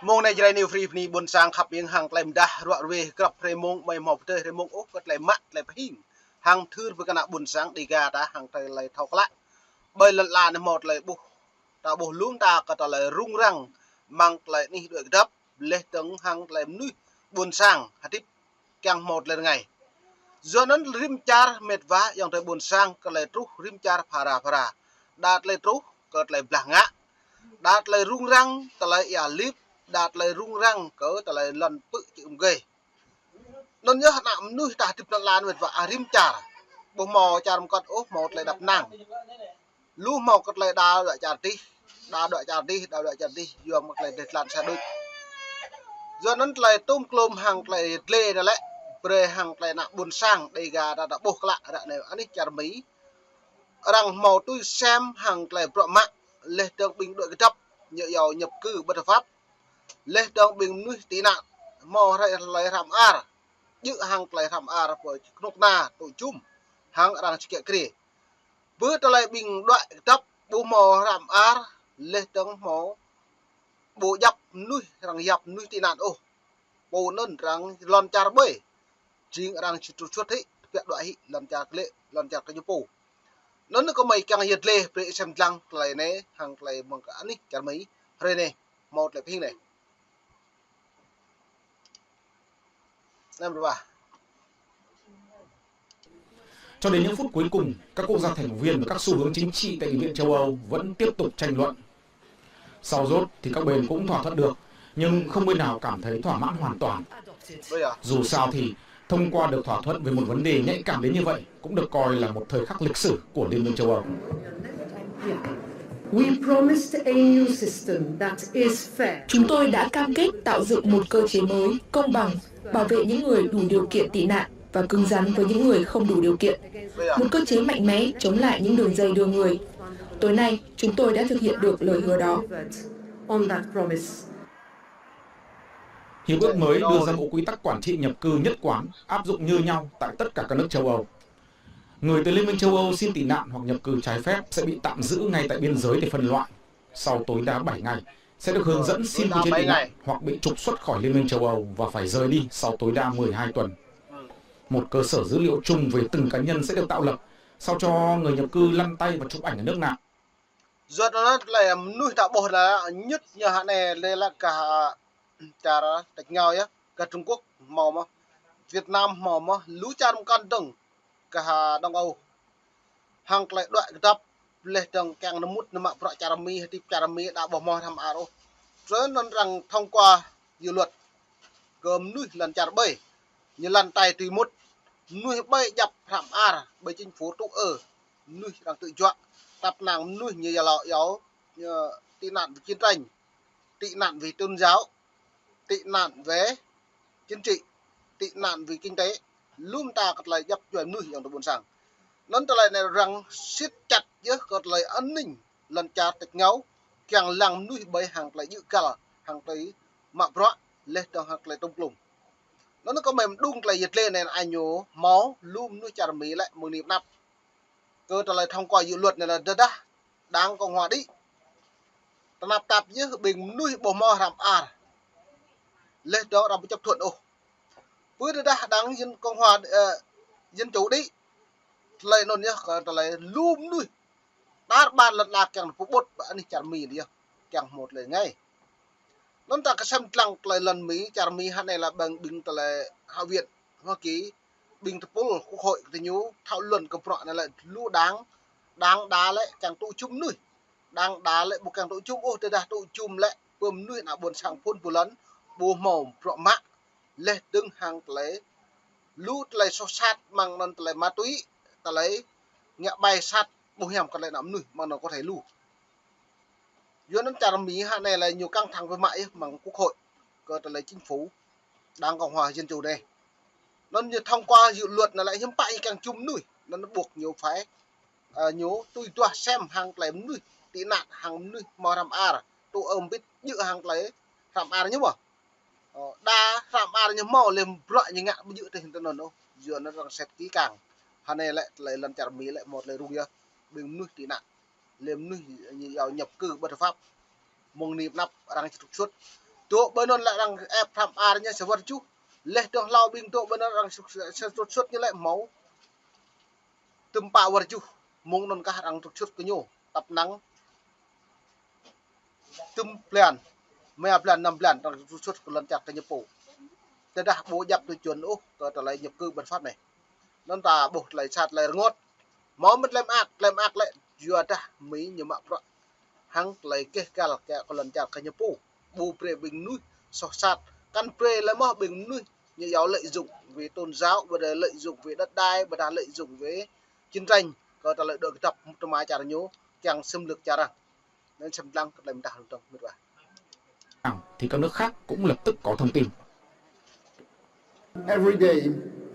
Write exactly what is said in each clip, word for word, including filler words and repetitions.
Mông anai Jrai New Free bơni ƀôn sang khăp hiam hăng tơlơi mơdah ruă ruê grăp hrơi mông, ƀơi hmâo pơdơi hrơi mông ôh kơ tơlơi mă tơlơi pơhing hăng thâo brơi kơ ană ƀôn sang Dega ta hăng tơlơi thâo klă. Ƀơi lŏn ala anai hmâo tơlơi ƀuh, ta ƀuh lŏm ta kơ tơlơi rŭng răng, mơ̆ng tơlơi anih đuaĭ kơdŏp, laih dơ̆ng hăng tơlơi mơnuih ƀôn sang hơdip kiăng hmâo tơlơi rơngai. Yua anŭn rĭm čar mĕt wa ayŏng adơi ƀôn sang kơ tơlơi truh rĭm čar phara phara. Đa tơlơi truh kơ tơlơi blah ngă. Đa tơlơi rŭng răng, tơlơi ia lip, đa tơlơi rŭng răng kơ tơlơi lŏn pư̆ čư̆ mơgơi. Anŭn yơh ană mơnuih ta hơdip lŏn ala anai mĕt wa a rĭm čar. Ƀu hmâo čar mơkŏt ôh hmâo tơlơi đăp năng. Lu hmâo kơ tơlơi đa đuaĭ čar dih, đa đuaĭ čar dih, đa đuaĭ čar dih, yua mơ̆ng tơlơi dêh tơlan sa đôč. Yua anŭn tơlơi tôm klôm hăng tơlơi dlê anai lĕ, brơi hăng tơlơi ană ƀôn sang Dega ta ta ƀuh klă ră anai anih čar Mi. Arăng hmâo tui sem hăng tơlơi bruă mă, laih dơ̆ng ƀing đuaĭ kơdŏp, ñu iâu nhập cư bất hợp pháp. Laih dơ̆ng ƀing mơnuih tị nạn, hmâo hrơi tơlơi hrăm ar, djơ̆ hăng tơlơi hrăm ar pơ kơnuk kơna tŭ jum, hăng arăng či kiă kriê. Bơ tơlơi ƀing đuaĭ kơdŏp ƀu hmâo hrăm ar, laih dơ̆ng hmâo ƀu djăp mơnuih, arăng yap mơnuih tị nạn ôh. Pô anŭn arăng lŏn čar ƀơi. Jing arăng či truh suôt hĭ, tơbiă đuaĭ hĭ lŏn čar klĕ, lŏn čar kơ ñu pô. Anŭn kơmơi kiăng yơh dlê brơi sem dlăng tơlơi anai, hăng tơlơi mơ̆ng kơ anih čar Mi, hrơi anai, hmâo tơlơi pơhing anai. Năm rơbah. Cho đến những phút cuối cùng, các quốc gia thành viên và các xu hướng chính trị tại Nghị viện châu Âu vẫn tiếp tục tranh luận. Sau rốt thì các bên cũng thỏa thuận được, nhưng không bên nào cảm thấy thỏa mãn hoàn toàn. Bây giờ, Dù sao thì, thông qua được thỏa thuận về một vấn đề nhạy cảm đến như vậy, cũng được coi là một thời khắc lịch sử của Liên minh châu Âu. We promised a new system that is fair. Chúng tôi đã cam kết tạo dựng một cơ chế mới, công bằng, bảo vệ những người đủ điều kiện tị nạn và cứng rắn với những người không đủ điều kiện. Một cơ chế mạnh mẽ chống lại những đường dây đưa người. Tối nay, chúng tôi đã thực hiện được lời hứa đó. On that promise. Hiệp ước mới đưa ra bộ quy tắc quản trị nhập cư nhất quán, áp dụng như nhau tại tất cả các nước châu Âu. Người từ Liên minh châu Âu xin tị nạn hoặc nhập cư trái phép sẽ bị tạm giữ ngay tại biên giới để phân loại. Sau tối đa bảy ngày, sẽ được hướng dẫn xin quy chế tị nạn hoặc bị trục xuất khỏi Liên minh châu Âu và phải rời đi sau tối đa mười hai tuần. Một cơ sở dữ liệu chung về từng cá nhân sẽ được tạo lập, sao cho người nhập cư lăn tay và chụp ảnh ở nước nào. Yua anŭn tơlơi mơnuih ta ƀuh anai, ñŭt ñu hă anai lĕ lăk kơ čar tač rơngiao yơh, kơ Trung Quốc hmâo mơ̆n, Việt Nam hmâo mơ̆n, lu čar mơkăn dơ̆ng kơ Đông Âu. Hăng tơlơi đuaĭ kơdŏp, laih dơ̆ng kiăng nao mŭt nao mă bruă čar Mi, hơdip čar Mi đa ƀu hmâo hrăm ar ôh. Tui anŭn arăng thông qua dự luật kơ mơnuih lŏn čar ƀơi, ñu lăn tay tui mŭt. Mơnuih ƀơi djăp hrăm ar, ƀơi chính phủ tŭ ư, mơnuih arăng tŭ juă. Tăp năng mơnuih ñu iâu lŏ iâu, ñu tị nạn vì chiến tranh, tị nạn vì tôn giáo, tị nạn về chính trị, tị nạn vì kinh tế. Lŏm ta kơ tơlơi djăp djuai mơnuih ayŏng adơi ƀôn sang. Anŭn tơlơi anai arăng siết chặt yơh kơ tơlơi an ninh lŏn čar tač rơngiao, kiăng lăng mơnuih ƀơi hăng tơlơi djơ̆ găl, hăng tơlơi mă bruă, laih dơ̆ng hăng tơlơi tôm klôm. Anŭn kơmơi mơđung tơlơi yơh dlê anai añu hmâo lu mơnuih čar Mi lĕ mơ̆ng anai pơ anăp. Kơ tơlơi thông qua dự luật anai lĕ tơdah đảng Cộng hòa đĭ, tơnap tap yơh ƀing mơnuih ƀu hmâo hrăm ar, laih dơ̆ng arăng ƀu chấp thuận ôh. Bơ tơdah đảng Dân Cộng hòa, ơ, Dân chủ đĭ, tơlơi anŭn yơh kơ tơlơi lu mơnuih đar ƀar lŏn ala kiăng pơƀut ƀơi anih čar Mi anai yơh, kiăng hmâo tơlơi rơngai. Anŭn ta kơsem dlăng tơlơi lŏn Mi, čar Mi hă anai lĕ ƀing, ƀing tơlơi Hạ viện, Hoa Kỳ, ƀing tơpul Quốc hội kơ tơ ñu thảo luận kơ bruă anai lĕ lu đảng, đảng đa lĕ kiăng tŭ jum mơnuih. Đảng đa lĕ ƀu kiăng tŭ jum ôh, tơdah tŭ jum lĕ pơ mơnuih ană ƀôn sang phun pơlŏn, ƀu hmâo bruă mă, laih dơ̆ng hăng tơlơi lu tơlơi soh sat mơ̆ng anŭn tơlơi ma túy, tơlơi ngă bai sat ƀu hiam kơ tơlơi ană mơnuih mơ̆ng anŭn kơ thâo lu. Yua anŭn čar Mi hă anai lĕ ñu căng thẳng biă mă yơh mơ̆ng Quốc hội kơ tơlơi chính phủ đảng Cộng hòa Dân chủ anai. Anŭn ñu thông qua dự luật anai lĕ hiư̆m pă ñu kiăng jum mơnuih, anŭn buộc ñu phải, ơ, ñu tui duah sem hăng tơlơi mơnuih tị nạn hăng mơnuih hmâo hrăm ar, tŭ ư mbĭt djơ̆ hăng tơlơi hrăm ar ñu mơ̆n. Ơ, đa hrăm ar ñu hmâo lĕ bruă ñu ngă ƀu djơ̆ tơl tơnŭn ôh. Yua anŭn arăng set kỹ càng. Hă anai lĕ tơlơi lŏn čar Mi lĕ hmâo tơlơi rŭng yơh. Ƀing mơnuih tị nạn, lĕ mơnuih ñu iâu nhập cư bất hợp pháp, mơ̆ng anai pơ anăp arăng či trục xuất. Dŏ ƀơi anŭn lĕ arăng ĕp hrăm ar ñu sa wơ̆t juh. Laih dơ̆ng hlâo ƀing dŏ ƀơi anŭn arăng sŭt, sŭt, sŭt, sŭt ñu lĕ hmâo tơm pă wơ̆t juh. Mơ̆ng anŭn kah arăng trục xuất kơ ñu. Tăp năng tơm blan, rơma blan, năm blan, arăng trục xuất kơ lŏn čar kơ ñu pô. Tơdah ƀu djăp tui čuăn ôh, kơ tơlơi nhập cư bất pháp anai. Anŭn ta ƀuh tơlơi sat, tơlơi rơngot. Hmâo mơ̆n tơlơi mơak, tơlơi mơak lĕ yua dah Mi ñu mă bruă hăng tơlơi keh kal kơ lŏn čar kơ ñu pô. Ƀu brơi ƀing mơnuih soh sat. Kăn brơi lĕ mơ̆ ƀing mơnuih ñu yua lợi dụng về tôn giáo, ƀôdah lợi dụng về đất đai, ƀôdah lợi dụng về chiến tranh. Kơ tơlơi dŏ kơdŏp tơma čar ñu, kiăng xâm lược čar arăng. Anŭn sem lăng kơ tơlơi mơdah rung tơm mĭt wa. Thì các nước khác cũng lập tức có thông tin. Every day,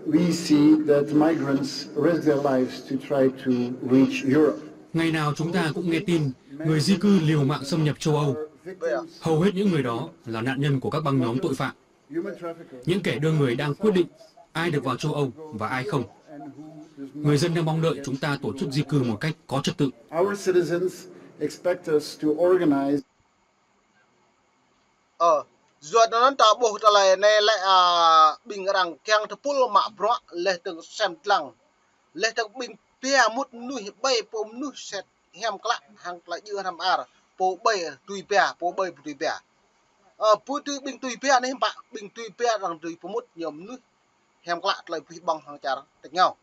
we see that migrants risk their lives to try to reach Europe. Ngày nào chúng ta cũng nghe tin người di cư liều mạng xâm nhập châu Âu. Hầu hết những người đó là nạn nhân của các băng nhóm tội phạm. Những kẻ đưa người đang quyết định ai được vào châu Âu và ai không. Người dân đang mong đợi chúng ta tổ chức di cư một cách có trật tự. Our citizens expect us to organize Ơ, yua anŭn ta ƀuh tơlơi anai lĕ, a, ƀing arăng kiăng tơpul mă bruă, laih dơ̆ng sem lăng. Laih dơ̆ng ƀing pia mŭt mơnuih ƀai pô mơnuih sĕt hiam klă hăng tơlơi djơ̆ hrăm ar, pô ƀai tui pia, pô ƀai pô tui pia. Ơ, pô tui ƀing tui pia anai pă, ƀing tui pia arăng tui pơmŭt ñu mơnuih hiam klă tơlơi pih ƀơ̆ng hăng čar tĕk ngao.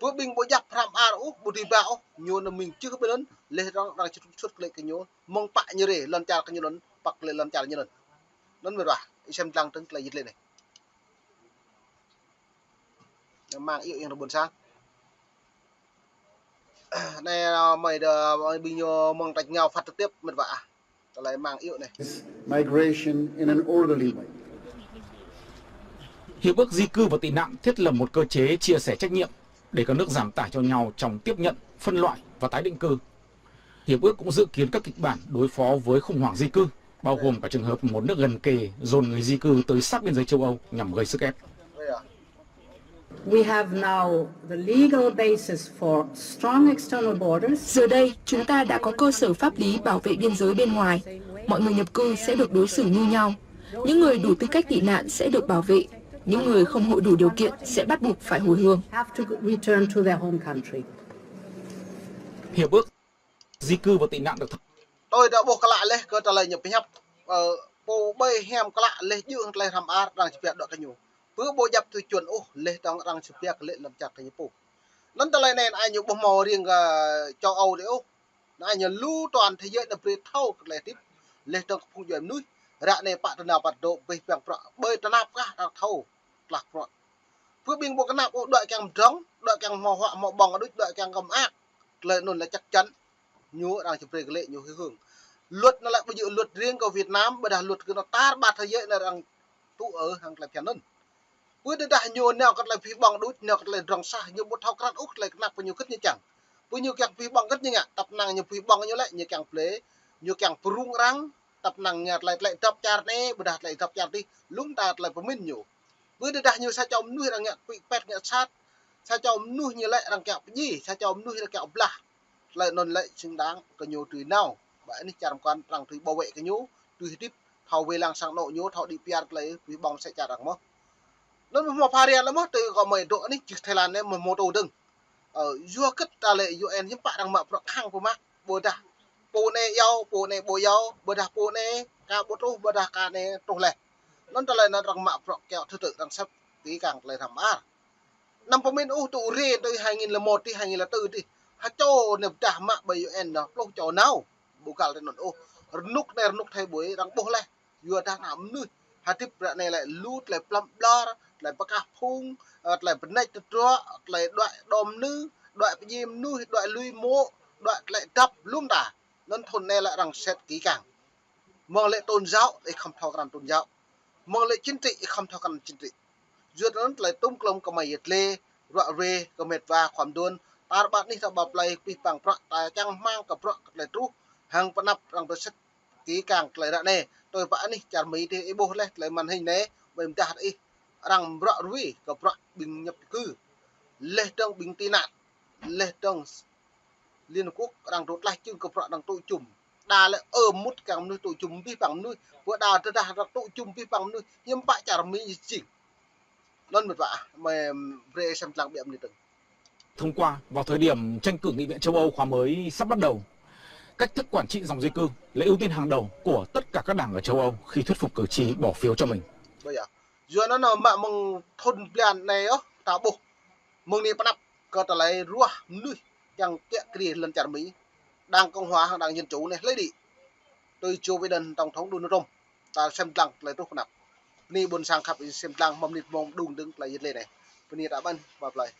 Pơ ƀing ƀu djăp hrăm ar ôh, ƀu tui pia ôh, ñu nao mĭn čưh ƀơi anŭn, laih dơ̆ng arăng sŭt, sŭt kơ lĕ kơ ñu, mơ̆ng pă ñu rai, lŏn čar kơ ñu anŭn, pă kơ lĕ lŏn čar ñu anŭn. Anŭn mĭt wa, ih sem lăng tơ̆ng tơlơi jit lĕ anai. Mang iâu yang rơbun sang. Anai, a, mơi đơ, ƀing ñu mơ̆ng tĕk ngao phát trực tiếp mĭt wa ah. Tơlơi mang iâu anai. Migration in an orderly way. Hiệp ước di cư và tị nạn thiết lập một cơ chế chia sẻ trách nhiệm để các nước giảm tải cho nhau trong tiếp nhận, phân loại và tái định cư. Hiệp ước cũng dự kiến các kịch bản đối phó với khủng hoảng di cư, bao gồm cả trường hợp một nước gần kề dồn người di cư tới sát biên giới châu Âu nhằm gây sức ép. We have now the legal basis for strong external borders. Giờ đây, chúng ta đã có cơ sở pháp lý bảo vệ biên giới bên ngoài. Mọi người nhập cư sẽ được đối xử như nhau. Những người đủ tư cách tị nạn sẽ được bảo vệ. Những người không hội đủ điều kiện sẽ bắt buộc phải hồi hương. Have to return to their home country. Hiệp ước di cư và tị nạn được thông Tui ta ƀuh klă laih kơ tơlơi ñu pơhiăp, ơ, pô ƀai hiam klă laih djơ̆ hăng tơlơi hrăm ar arăng či pia dŏ kơ ñu. Pơ ƀu djăp tui čuăn ôh laih dơ̆ng arăng či pia kơ lĕ lŏn čar kơ ñu pô. Anŭn tơlơi anai anai ñu ƀu hmâo riêng kơ châu Âu đôč ôh. Anai ñu lu toàn thế giới anai brơi thâo kơ tơlơi hơdip. Laih dơ̆ng kơ phung djuai mơnuih. Ră anai pă tơnap pă dŏ pih păng prăk ƀơi tơnap kah arăng thâo tlah prăk. Pơ ƀing ƀu kơnăp ôh, dŏ kiăng pơdrŏng, dŏ kiăng hmâo huă hmâo ƀơ̆ng đôč, dŏ kiăng kơ mơak. Tơlơi anŭn lĕ chắc chắn ñu arăng či brơi kơ lĕ ñu hơhư̆ng. Luật anŭn lĕ ƀu djơ̆ luật riêng kơ Việt Nam, ƀôdah luật kơ anŭn tar ƀar thế giới anŭn arăng tŭ ư hăng tơlơi phiăn anŭn. Pơ tơdah ñu nao kơ tơlơi pih ƀơ̆ng đôč, nao kơ tơlơi pơdrŏng sah, ñu ƀu thâo krăn ôh tơlơi kơnăp kơ ñu kơ̆t ñu čang. Pơ ñu kiăng pih ƀơ̆ng kơ̆t ñu ngă, tăp năng ñu pih ƀơ̆ng ñu lĕ, ñu kiăng pơrŭng arăng, tăp năng ngă tơlơi tơlơi dŏp čar anai, ƀôdah tơlơi dŏp čar adih, lŏm ta tơlơi pơmĭn ñu. Pơ tơdah ñu sa čô mơnuih arăng ngă pĭ pĕt ngă sat, sa čô mơnuih ñu lĕ arăng kiăng pơdjai, sa čô mơnuih arăng kiăng blah. Tơlơi anŭn lĕ xứng đáng kơ ñu tui nao. Ƀơi anih čar mơkăn arăng tui bảo vệ kơ ñu, tui hơdip, thâo wai lăng sang anŏ ñu, thâo đĭ piar tơlơi pih ƀơ̆ng sĕ čar arăng mơ̆n. Anŭn mơ̆ pha ria lĕ mơ̆n, tui kơ mơi dŏ anih čih Thái Lan anai mơ̆ mô tô dơ̆ng. Ơ, yua kơ tơlơi U N hiư̆m pă arăng mă bruă khăng pơmă, ƀôdah pô anai iâu, pô anai ƀu iâu, ƀôdah pô anai ka ƀu truh, ƀôdah ka anai truh laih. Anŭn tơlơi anŭn arăng mă bruă kiăng thứ tự arăng xếp kỹ càng tơlơi hrăm ar. Anăm pơmĭn ôh tŭ rai tui hai nghìn lẻ một adih, hai nghìn lẻ tư adih. Ha čô anai pơdah mă ƀơi U N anŭn pluh čô nao. Ƀu găl tui anŭn ôh. Rơnŭk anai rơnŭk thâo ƀuh arăng ƀuh laih. Yua dah ană mơnuih hơdip ră anai lĕ lu tơlơi plăm ƀlŏr, tơlơi pơkah phung, ơ, tơlơi pơneč tơdruă, tơlơi đuaĭ đom mơnưh, đuaĭ pơdjai mơnuih, đuaĭ lui mô̆, đuaĭ tơlơi dŏp lŏm ta. Anŭn thŭn anai lĕ arăng xếp kỹ càng. Mơ̆ng lĕ tôn giáo, ih khŏm thâo krăn tôn giáo. Mơ̆ng lĕ chính trị, ih khŏm thâo krăn chính trị. Yua anŭn tơlơi tŭm klŏm kơ mơi yet lĕ, ruă ruê, kơ mĕt wa khŏm dŏn, tar ƀar anih ta ƀă plơi pih păng prăk, ta čang hmang kơ prăk kơ tơlơi truh, hăng pơnăp arăng pơsĭt kỹ càng tơlơi ră anai, tui pă anih čar Mi adih ih ƀuh laih tơlơi màn hình anai, ƀơi mơdah ih, arăng bruă ruê kơ bruă ƀing nhập cư, laih dơ̆ng ƀing tị nạn, laih dơ̆ng Liên Hợp Quốc arăng dŏ tlaih čưng kơ bruă arăng tŭ čum. Đa lĕ ơ mŭt kiăng mơnuih tŭ jum abih bang mơnuih. Pơ đa tơdah tŭ jum abih bang mơnuih. Hiư̆m pă čar Mi jing. Anŭn mĕt wa, mơi brơi sem lăng biă mơ̆ng anai dơ̆ng. Thông qua vào thời điểm tranh cử Nghị viện châu Âu khóa mới sắp bắt đầu, cách thức quản trị dòng di cư là ưu tiên hàng đầu của tất cả các đảng ở châu Âu khi thuyết phục cử tri bỏ phiếu cho mình. Ƀơi yơh. Yua anŭn mă mơ̆ng thŭn blan anai yơh, ta ƀuh. Mơ̆ng anai pơ anăp kơ tơlơi ruah mơnuih kiăng kiă kriê lŏn čar Mi. Đảng Cộng hòa hăng Đảng Dân Chủ anai hlơi đĭ. Tui Joe Biden, Tổng thống Donald Trump. Ta sem lăng tơlơi truh pơ anăp. Bơni ƀôn sang khăp sem lăng mơ̆ng mơnit mông đung dơ̆ng tơlơi yơh lĕ anai. Bơni ta ƀăn, bye bye.